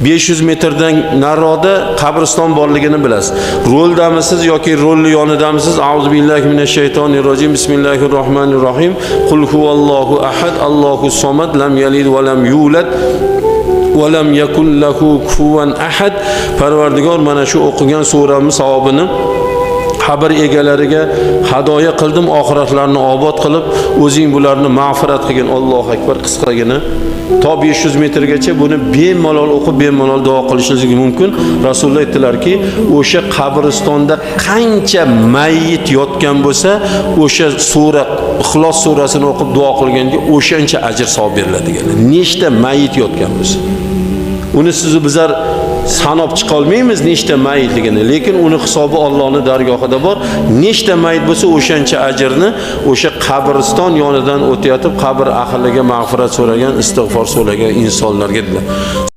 500 metrdan nariroqda qabriston borligini bilasiz. Ro'ldamisiz yoki ro'lni yonidamisiz? Auzu billahi minash shaytonir rojim. Bismillahir rohmanir rohim. Qul huvallohu ahad, Allohu somad, lam yalid va lam yulad va lam yakul lahu kufuvan ahad. Parvardigor, mana shu o'qigan suramni savobini qabr egalariga hadoya qildim, oxiratlarini obod qilib, o'zing bularni mag'firat qilgin. Allohu akbar, qisqagina. To 500 metrgacha buni bemalol o'qib, bemalol duo qilishingiz mumkin. Rasululloh aytdilarki, o'sha qabristonda qancha mayyit yotgan bo'lsa, o'sha sura, Ixlos surasini o'qib duo qilganga o'shancha ajr savob beriladi deganlar. Nechta mayyit yotgan bo'lsa. Uni sizu bizlar sanob chiqa olmaymiz nechta mayitligini, lekin uni hisobi Allohning dargohida bor. Nechta mayit bo'lsa, o'shancha ajrni o'sha qabriston yonidan o'tayotib qabr ahliga mag'firat so'ragan, istig'for so'ragan insonlarga dedilar.